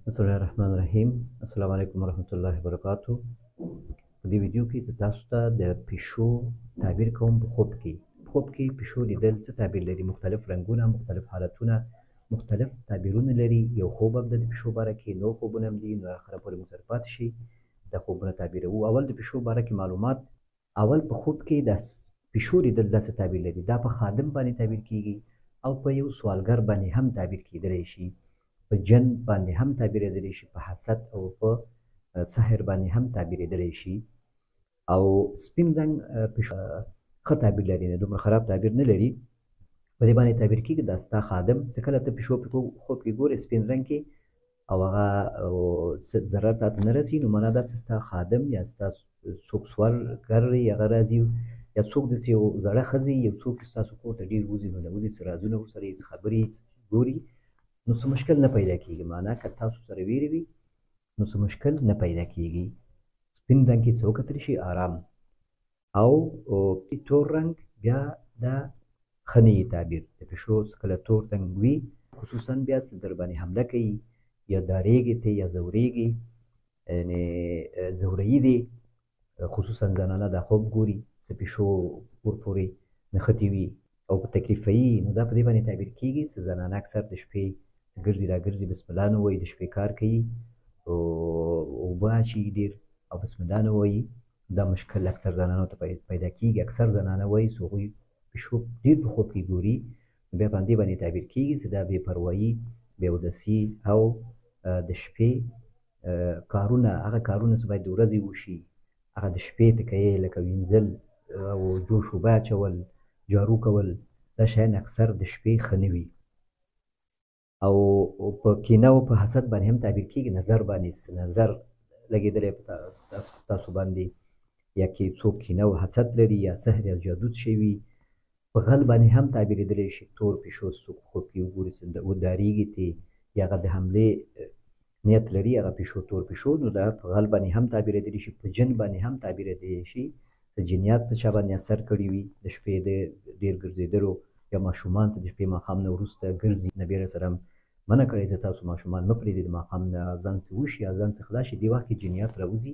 بسم الله الرحمن الرحیم. السلام علیکم ورحمت الله وبرکاتو. په دې ویډیو کې زه تاسو ته د پیشو تعبیر کوم. په خوب کې، په خوب کې پیشو لیدل څه تعبیر لري؟ مختلف رنګونه، مختلف حالتونه، مختلف تعبیرونه لري. یو خوب هم د پیشو باره کې، نور خوبونه هم دي، نو اخره پورې موږ سره پاتې شي دا خوبونه تعبیروو. اول د پیشو باره کې معلومات. اول په خوب کې د پیشو لیدل داسې تعبیر لري، دا په خادم باندې تعبیر کیږي او په یو سوالګر باندې هم تعبیر کیدلی شي، په جن باندې هم تعبیرېدلی شي، په حسد او په سحر باندې هم تعبیرېدلی شي. او سپین رنګ پیشو ښه تعبیر لري، نه دومره خراب تعبیر نه لري. په دې باندې تعبیر کېږي دا ستا خادم چې کله ته پیشو په خوب کې ګورې سپین رنګ کې او هغه ضرر تا ته نه رسي، نو معنا دا چې ستا خادم یا ستا څوک سوالګر هغه راځي، یا څوک داسې یو زړه ښځې، یو څوک چې ستاسو کور ته ډېر وځي نو وځي، څه رازونه ورسره یې، څه خبرې ګوري، نو څه مشکل نه پیدا کېږي. معنا که تاسو سره ویرې وي نو څه مشکل نه پیدا کېږي. سپین رنګ کې څه وکتل شي آرام، او تور رنګ بیا دا ښه نه وي تعبیر. د پیشو څه کله تور رنګ وي خصوصا بیا څه در باندې حمله کوي، یا ډارېږي ته، یا ځورېږي، یعنې ځوروي دې. خصوصا زنانه دا خوب ګوري څه پیشو ورپورې نښتې وي او په تکلیفوي، نو دا په دې باندې تعبیر کېږي چې زنانه اکثر د شپې ګرځي راګرځي، بسم الله نه وایي، د شپې کار کوي، اوبه اچوي ډېر او بسم الله نه وایي. دا مشکل اکثر زنانو ته پیدا کېږي. اکثر زنانه وایي چې هغوی پیشو ډېر په خوب کې ګوري، نو بیا په همدې باندې تعبیر کېږي چې دا بې پروایي، بې اودسي او د شپې کارونه، هغه کارونه چې باید د ورځې وشي هغه د شپې ته کوي، لکه وینځل او جوش اوبه اچول، جارو کول، دا شیان اکثر د شپې ښه نه وي. او په کینه او په حسد باندې هم تعبیر کېږي. نظر باندې، نظر لګېدلی په تاسو باندې، یا کې څوک کینه او حسد لري، یا سحر یا جادو څه شی وي. په غل باندې هم تعبیرېدلی شي. تور پیشو څوک په خوب کې وګوري چې ودارېږي ترې، یا هغه د حملې نیت لري، هغه پیشو تور پیشو، نو دا په غل باندې هم تعبیرېدلی شي. په جن باندې هم تعبیرېدلی شي، چې جنیات په چا باندې اثر کړی وي د شپې د ډېر ګرځېدلو، یا ماشومان چې د شپې ماښام نه وروسته ګرځي. نبي علیه السلام منع کړی چې تاسو ماشومان مه پرېږدئ د ماښام نه ځان څه وشي یا ځان څه خلاص شي. دې وخت کې جنیات راوځي،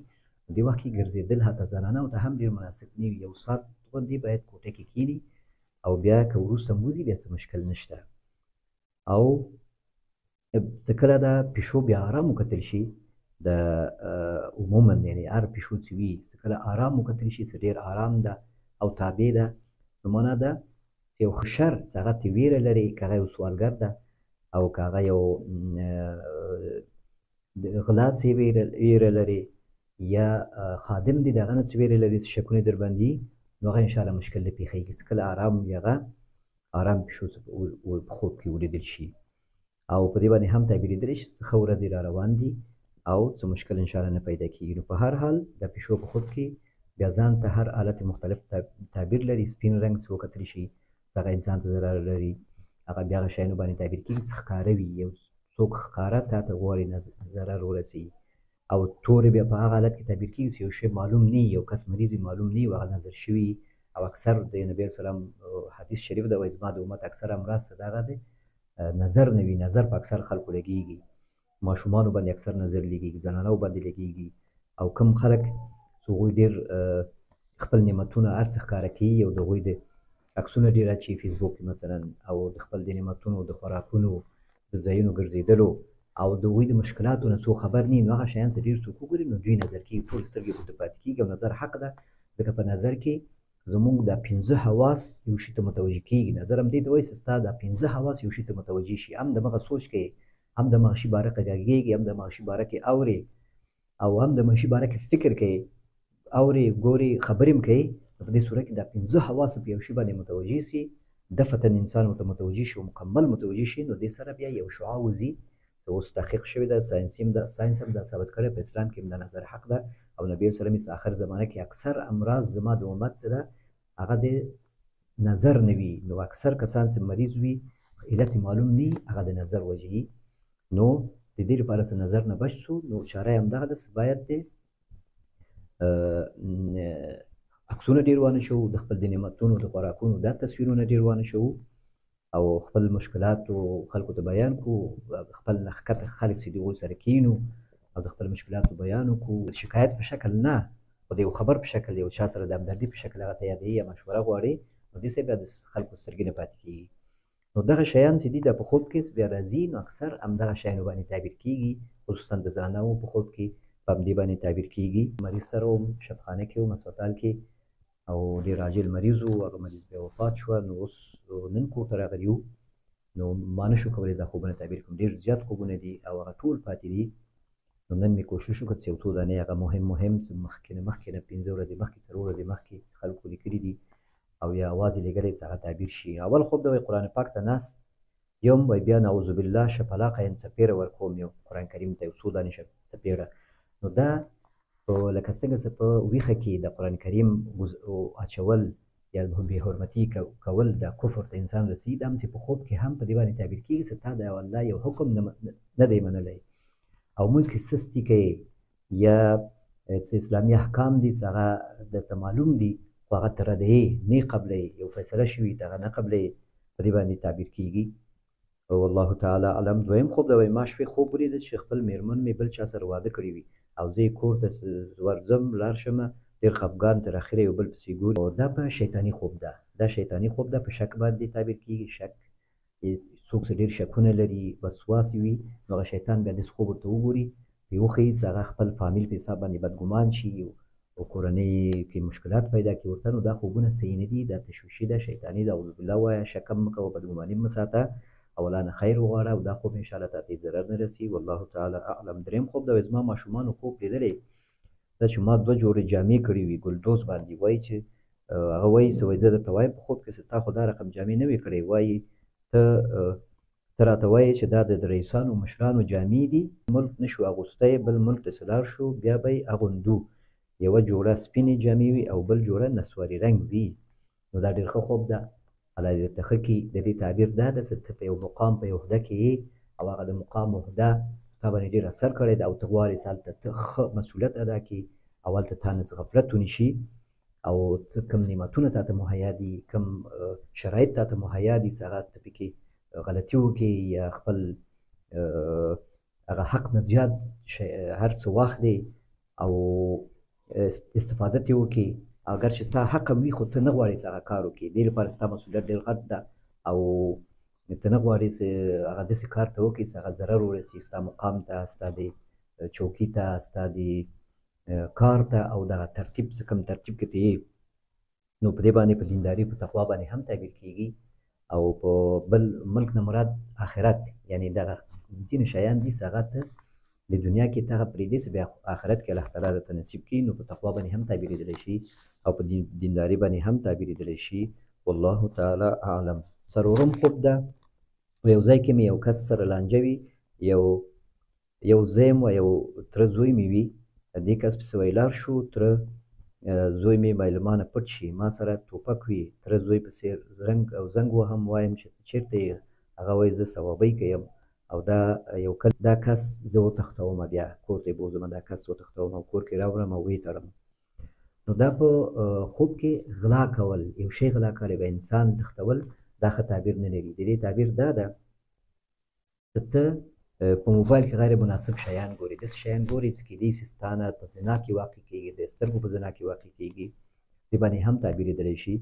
دې وخت کې ګرځېدل حتی زنانو ته هم ډېر مناسب نه وي. یو ساعت غوندې باید کوټه کې کښېني او بیا که وروسته هم وځي بیا څه مشکل نشته. او چې کله دا پیشو بیا آرام وکتل شي، د عموما یعنې هر پیشو چې وي چې کله آرام وکتل شي، چې ډېر آرام ده او تابع ده، نو معنا ده چې یو ښه شر چې هغه ترې ویره لري، که هغه یو سوالګر ده او که هغه یو غلا څه ویره لري، یا خادم دی د هغه نه څه ویره لري، څه شکونه در باندې، نو هغه انشاءالله مشکل نه پېښېږي. چې کله آرام وي هغه آرام پیشو څه په خوب کې ولیدل شي. او په دې باندې هم تعبیرېدلی شي چې ښه ورځې را روان دي او څه مشکل انشاءالله نه پیدا کېږي. نو په هر حال د پیشو په خوب کې بیا ځان ته هر حالت مختلف تعبیر لري. سپین رنګ څه وکتل شي چې هغه انسان ته ضرر لري، هغه بیا هغه شیانو باندې تعبیر کېږي چې ښکاره وي، یو څوک ښکاره تا ته غواړي ضرر ورسوي. او تورې بیا په هغه حالت کې تعبیر کېږي چې یو شی معلوم نه، یو کس مریض معلوم نه، هغه نظر شوي. او اکثر د نبي علیه السلام حدیث شریف ده وایي زما د امت اکثر امراض څه دغه دی نظر نه وي. نظر په اکثر خلکو لګېږي، ماشومانو باندې اکثر نظر لګېږي، زنانو باندې لګېږي. او کم خلک چې هغوی ډېر خپل نعمتونه هر څه ښکاره کوي او د هغوی د عکسونه ډېر اچوي فیسبوک کې مثلا، او د خپل د نعمتونو، د خوراکونو، د ځایونو ګرځېدلو او د هغوی د مشکلاتو نه څوک خبر نه، نو هغه شیان چې ډېر څوک وګوري نو دوی نظر کېږي، ټول سترګې ورته پاتې کېږي. او نظر حق ده، ځکه په نظر کې زموږ دا پنځه حواس یو شي ته متوجه کېږي. نظر هم دې ته وایي چې ستا دا پنځه حواس یو شي ته متوجه شي، هم دمغه سوچ کوي، هم د مغه شي باره کې غږېږي، هم د مغه شي باره کې اوري، او هم د مغه شي باره کې فکر کوي، اوري، ګوري، خبرې هم کوي. نو په دې صورت کې دا پنځه حواس په یو شي باندې متوجه شي، دفعتاً انسان ورته متوجه شي او مکمل متوجه شي، نو دې سره بیا یو شعاع وځي چې اوس تحقیق شوې ده، ساینس هم دا ثابت کړی، په اسلام کې هم دا نظر حق ده. او نبي علیه السلام یې آخر زمانه کې اکثر امراض زما د امت څه ده هغه د نظر نه وي. نو اکثر کسان چې مریض وي علت یې معلوم نه وي، هغه د نظر وجه وي. نو د دې لپاره چې نظر نه بچ شو، نو چاره یې همدغه ده چې باید د عکسونه ډېر وانه شو، د خپل د نعمتونو د خوراکونو دا تصویرونه ډېر وانه شو، او خپل مشکلات خلکو ته بیان کړو، خپل نه ښکته خلک چې دي هغوی سره کښېنو او د خپل مشکلاتو بیان وکړو، شکایت په شکل نه، خو د یو خبر په شکل، یو چا سره د همدردي په شکل هغه ته یادوي یا مشوره غواړي، نو دې سره بیا د خلکو سترګې نه پاتې کېږي. نو دغه شیان چې دي دا په خوب کې بیا راځي، نو اکثر همدغه شیانو باندې تعبیر کېږي، خصوصا د ځانو په خوب کې په همدې باندې تعبیر کېږي. مریض سره وم، شفخانه کې وم، هسپتال کې، او ډېر عاجل مریض و، هغه مریض بیا وفات شوه. نو اوس نن کور ته راغلی یو، نو ما نه شو کولی دا خوبونه تعبیر کړم، ډېر زیات خوبونه دي او هغه ټول پاتې دي. نو نن مې کوشش وکړ چې یو څو دانې هغه مهم مهم چې مخکې نه مخکې نه 5 ورځې مخکې 4 ورځې مخکې خلکو لیکلي دي او یا اواز یې لېږلی چې هغه تعبیر شي. اول خوب د وایي قرآن پاک ته ناست یم، وایي بیا نعوذ بالله شپلاقه یم، څپېړه ورکوم یو قرآن کریم ته، یو څو دانې څپېړه. نو دا لکه څنګه چې په ویښه کې د قرآن کریم اچول یا بې حرمتي کول دا کفر ته انسان رسي، دا هم چې په خوب کې هم په دې باندې تعبیر کېږي چې تا د الله یو حکم نه دی منلی او مونځ کې سستي کوي یا څه اسلامي احکام دي چې هغه درته معلوم دي خو هغه ته ردوې، نه قبلوې، یو فیصله شوي ته هغه نه قبلوې، په دې باندې تعبیر کېږي. والله تعالی اعلم. دویم خوب دی، وایي ما شپې خوب ولید چې خپل مېرمن مې بل چا سره واده کړی وي او زه یې کور ته ورځم لاړ شم، ډېر خفګان تر اخره یو بل پسې ګوري. او دا په شیطاني خوب ده، دا شیطاني خوب ده، په شک باندې تعبیر کېږي. شک څوک چې ډېر شکونه لري، وسواس وي، نو هغه شیطان بیا داسې خوب ورته وګوري، پرې وښیي چې هغه خپل فامیل په حساب باندې بدګمان شي او کورنۍ کې مشکلات پیدا کړي ورته. نو دا خوبونه صحیح نه دي، دا تشویشي ده، شیطاني ده. اعوذ بالله وایه، شک هم مه کوه، بدګماني مه ساته او الله نه خیر وغواړه، او دا خوب انشاءالله تا ته ضرر نه رسي. والله تعالی اعلم. دریم خوب دا، زما ماشومانو خوب لیدلی دا چې ما 2 جوړې جامې کړې وي ګلدوز باندې، وایي چې هغه وایي چې وایي زه درته وایم په خوب کې چې تا خو دا رقم جامې نه وې کړې، وایي ته راته وایې چې دا د رئیسانو مشرانو جامې دي، ملک نه شو اغوستی، بل ملک ته چې لاړ شو بیا به یې اغوندو، یوه جوړه سپینې جامې وي او بل جوړه نسواري رنګ وي. نو دا ډېر ښه خوب ده، الله دې درته ښه کړي. د دې تعبیر دا ده چې ته په یو مقام په یو عهده کې یې او هغه د مقام عهده تا باندې ډېر اثر کړی ده او ته غواړې چې هلته ته ښه مسؤلیت ادا کړې او هلته تا نه څه غفلت ونشي او څه کوم نعمتونه تا ته مهیا دي، کوم شرایط تا ته مهیا دي چې هغه ته پکې غلطي وکړې یا خپل هغه حق نه زیات هر څه واخلې او استفاده ترې وکړې. اګر چې ستا حق هم وي خو ته نه غواړې چې هغه کار وکړې، دې لپاره ستا مسؤلیت ډېر غټ ده او ته نه غواړې چې هغه داسې کار ته وکړې چې هغه ضرر ورسي ستا مقام ته، ستا د چوکي ته، ستا د کار ته او دغه ترتیب څه کوم ترتیب کې ته یې. نو په دې باندې په دینداري په تقوا باندې هم تعبیر کېږي. او په بل ملک نه مراد آخرت، یعنې دغه ځینې شیان دي چې هغه ته د دنیا کې ته هغه پرېږدې چې بیا آخرت کې الله تعالی درته نصیب کړي. نو په تقوا باندې هم تعبیرېدلی شي او په دینداري باندې هم تعبیرېدلی شي. والله تعالی اعلم. څلورم خوب ده، په یو ځای کې مې یو کس سره لانجه وي، یو زوی و یو تره زوی مې وي، دې کس پسې وایي لاړ شو، تره زوی مې باید له ما نه پټ شي، ما سره ټوپک وي، تره زوی پسې زرنګ او زنګ وهم، وایم چې ته چېرته یې؟ هغه وایي زه صوابۍ کې یم او دا یو کل دا کس زه وتښتوم، بیا کور ته یې بوځم، دا کس وتښتوم او کور کې راوړم او ویې تړم. نو دا په خوب کې غلا کول، یو شی غلا کول، به انسان تښتول، دا ښه تعبیر نه لري. د دې تعبیر دا ده چې ته په موبایل کې غیر مناسب شیان ګورې، داسې شیان ګورې چې کېدای شي ستا نه په زنا کې واقع کېږي، د سترګو په زنا کې واقع کېږي، دې باندې هم تعبیرېدلی شي.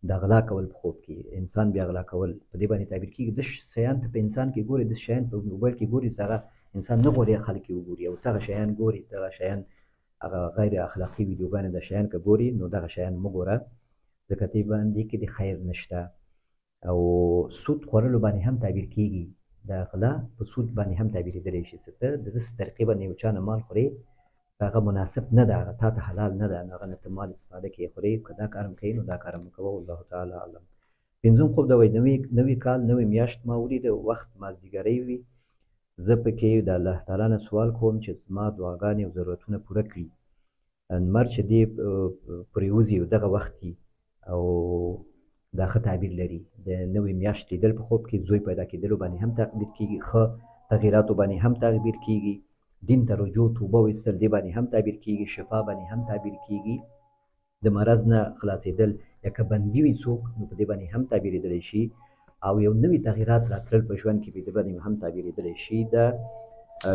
دا غلا کول په خوب کې، انسان بیا غلا کول په دې باندې تعبیر کېږي. داسې شیان ته په انسان کې ګورې، داسې شیان په موبایل کې ګورې چې هغه انسان نه غواړي خلک یې وګوري، او دغه شیان ګورې، دغه شیان هغه غیر اخلاقي ویډیوګانې د شیان که ګورې، نو دغه شیان مه ګوره، ځکه دې باندې کې د خیر نشته. او سود خوړلو باندې هم تعبیر کېږي، دا غلا په سود باندې هم تعبیرېدلی شي چې ته د داسې طریقې باندې یو چا نه مال خورې چې هغه مناسب نه ده، هغه تا ته حلال نه ده، نو هغه نه ته مال استفاده کوې خورې، که دا کار هم کوې نو دا کار هم مه کوه. والله تعالی اعلم. پنځم خوب دا وایي نوی کال نوې میاشت ما ولیده، وخت مازدیګری وي، زه پکې د الله تعالی نه سوال کوم چې زما دعاګانې او ضرورتونه پوره کړي. لمر چې دې پرېوځي او دغه وخت وي او دا ښه تعبیر لري. د نوې میاشت لیدل په خوب کې زوی پیدا کېدلو باندې هم تعبیر کېږي، ښه تغییراتو باندې هم تعبیر کېږي، دین ته رجوع توبه ویستل دې باندې هم تعبیر کېږي، شفا باندې هم تعبیر کېږي، د مرض نه خلاصېدل یا که بندي وي څوک نو په دې باندې هم تعبیرېدلی شي. او یو نوي تغیرات راتلل په ژوند کې په دې باندې هم تعبیرېدلی شي. دا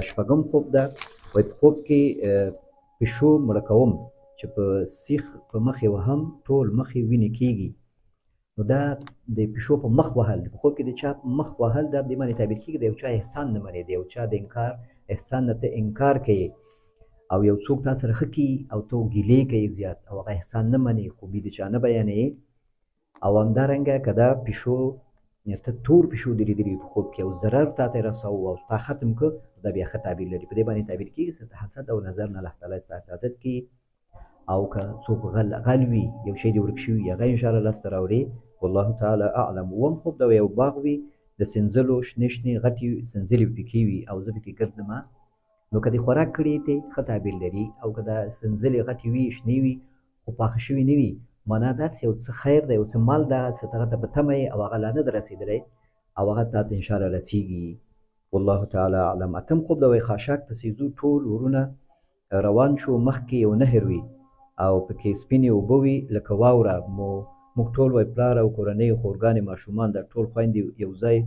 شپږم خوب ده. وایي په خوب کې پیشو مړه کوم چې په سیخ په مخ یې وهم، ټول مخ یې وینې کېږي. نو دا د پیشو په مخ وهل، په خوب کې د چا په مخ وهل، دا په دې باندې تعبیر کېږي د یو چا احسان نه منې، د یو چا د انکار احسان نه ته انکار کوې او یو څوک تا سره ښه کوي او ته ګیلې کوې زیات او هغه احسان نه منې، خوبي د چا نه بیانوې. او همدارنګه که دا پیشو ته تور پیشو دې لیدلي په خوب کې او ضرر تا ته یې رساوه او تا ختم کړ، دا بیا ښه تعبیر لري. په دې باندې تعبیر کېږي چې د حسد او نظر نه الله تعالی ستا حفاظت کوي. او که څوک غل وي، یو شی دې ورک شوي، هغه انشاءالله لاسته راوړي. والله تعالی اعلم. اووم خوب دا یو باغ وي د سنځلو شنې شنې غټې سنځلې پکې وي او زه پکې ګرځم، نو که دې خوراک کړي ته ښه تعبیر لري. او که دا سنځلې غټې وي شنې وي خو پاخه شوي نه وي، معنا داسې یو څه خیر دی، یو څه مال ده چې هغه ته په تمه یې او هغه لا نه ده رسېدلی او هغه تا ته انشاءالله رسېږي. والله تعالی اعلم. اتم خوب دا وایي خاشاک پسې ځو، ټول ورونه روان شو، مخکې یو نهر وي او پکې سپینې اوبه وي لکه واوره. موږ ټول وای پلار او کورنۍ خورګانې ماشومان دا ټول خویندې یو ځای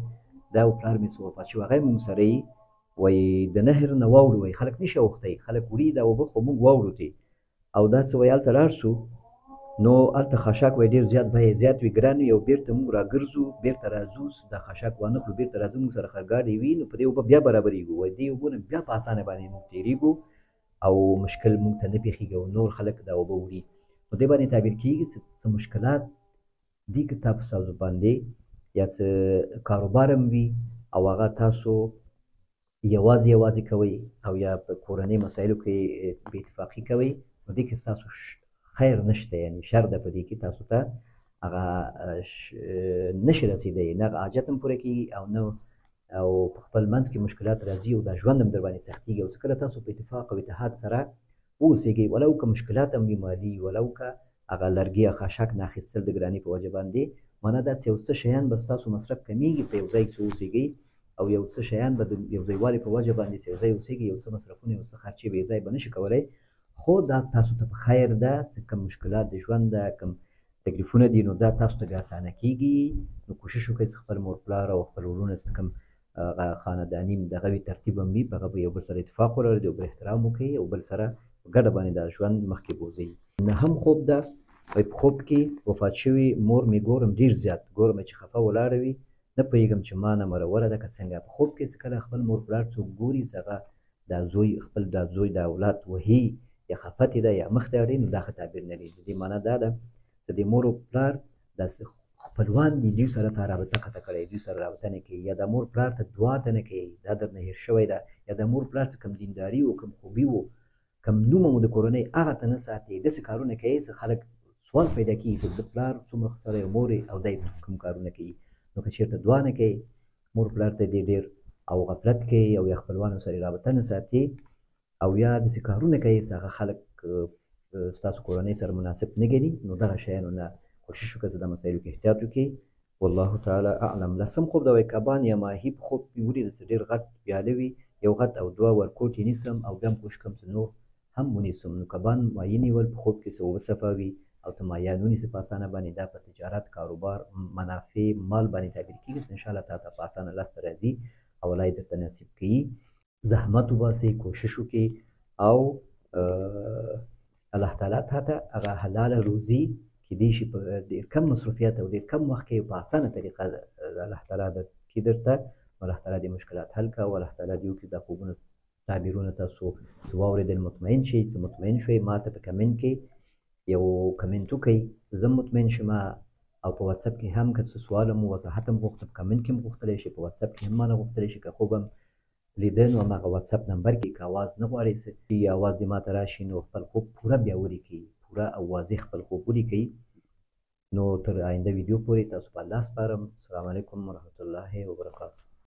دا او پلار مې څه وفات شو، هغه موږ سره یي وایي د نهر نه واوړو، وایي خلک نشي اوښتی، خلک وړي دا اوبه خو موږ واوړو ترې. او دا څه وایي هلته لاړ شو، نو هلته خاشاک وایي ډېر زیات بیه زیات وي، ګران وي، او بېرته موږ راګرځو، بېرته راځو، دا خاشاک وانخلو، بېرته راځو، موږ سره خرګاډی وي، نو په دې اوبه بیا برابرېږو. وایي دې اوبو نه بیا په اسانه باندې موږ تېرېږو او مشکل موږ ته نه پېښېږي او نور خلک دا اوبه وړي. نو دې باندې تعبیر کېږي چې څه مشکلات دي که تاسو باندې یا څه کاروبار هم وي او هغه تاسو یوازې یوازې کوئ او یا په کورنۍ مسایلو کې بې اتفاقي کوئ، نو دې کې ستاسو خیر نشته، یعنې شر ده په دې کې، تاسو ته هغه نشي رسېدی، نه هغه حاجت هم پوره کېږي او نه او په خپل منځ کې مشکلات راځي او دا ژوند هم در باندې سختېږي. او څه کله تاسو په اتفاق او اتحاد سره اوسېږئ، ولو که مشکلات هم وي مالي، ولو که هغه لرګي یا خاشاک نه اخیستل د ګراني په وجه باندې، معنا دا چې یو څه شیان به ستاسو مصرف کمېږي په یو ځای کې اوسېږئ، او یو څه شیان به د یو ځایوالي په وجه باندې چې یو ځای اوسېږئ، یو څه مصرفونه یو څه خرچې به یې ځای به نه شي کولی، خو دا تاسو ته په خیر ده. څه کم مشکلات د ژوند ده، کم تکلیفونه دي، نو دا تاسو ته بیا اسانه کېږي. نو کوشش وکړئ چې خپل مور پلار او خپل وروڼه څه کم هغه خانداني دغه وي ترتیب هم وي، په هغه به یو بل سره اتفاق ولرئ، د یو بل احترام وکړئ او بل سره په ګډه باندې دا ژوند مخکې بوځئ. نهم خوب ده، وایي په خوب کې وفات شوي مور مې ګورم، ډېر زیات ګورم چې خفه ولاړه وي، نه پوهېږم چې ما نه مروره ده که څنګه. په خوب کې څه کله خپل مور پلار څوک ګوري چې هغه دا زوی خپل دا زوی دا اولاد وهي یا خفه ترې ده یا مخ ته اړوي، نو دا ښه تعبیر نه لري. د دې معنا دا ده چې د مور او پلار داسې خپلوان دي، دوی سره تا رابطه قطع کړې، دوی سره رابطه نه کوي، یا د مور پلار ته دعا ته نه کوي، دا درنه هېر شوی ده، یا د مور پلار څه کم دینداري و، کم خوبي و، کم نوم مو د کورنۍ هغه ته نه ساتي، داسې کارونه کوي چې خلک سوال پیدا کېږي چې د پلار څومره ښه سړی او مور یې او دی کوم کارونه کوي. نو که چېرته دعا نه کوي، مور پلار ته دې ډېر او غفلت کوي او یا خپلوانو سره رابطه نه ساتي او یا داسې کارونه کوي چې هغه خلک ستاسو کورنۍ سره مناسب نه ګڼي، نو دغه شیانو نه کوشش وکړئ چې دا مسایلو کې احتیاط وکړئ. والله تعالی اعلم. لسم خوب دا وایي کبان یا ماهي په خوب مې ولیدل چې ډېر غټ پیاله وي، یو غټ او دوه ورکوټ یې نیسم او بیا هم کوشش کوم چې نور هم ونیسم. نو کبان ماهي نیول په خوب کې څه اوبه صفا وي او ته ماهیان ونیسې په اسانه باندې، دا په تجارت، کاروبار، منافع، مال باندې تعبیر کېږي چې انشاءالله تا ته په اسانه لاسته راځي او الله یې درته نصیب کوي. زحمت وباسئ، کوشش وکړئ او الله تعالی تا ته هغه حلاله روزي کېدای شي په ډېر کم مصروفیت او ډېر کم وخت کې په اسانه طریقه الله تعالی درکړي درته. الله تعالی دې مشکلات حل کړه او الله تعالی دې وکړي دا خوبونه تعبیرونه تاسو څه واورېدل مطمئن شئ. څه مطمئن شئ ما ته په کمنټ کې یو کمنټ وکړئ چې زه مطمئن شم، او په واتساپ کې هم که څه سوال مو وضاحت هم غوښته په کمنټ کې هم غوښتلی شئ، په واتساپ کې هم ما نه غوښتلی شئ. که خوب هم لیده نو هماغه واتساپ نمبر کې که اواز نه غواړئ چې اواز دې ما ته راشي، نو خپل خوب پوره بیا ولیکئ، پوره او واضح خپل خوب ولیکئ. نو تر آینده ویډیو پورې تاسو په الله سپارم. السلام علیکم ورحمت الله وبرکاته.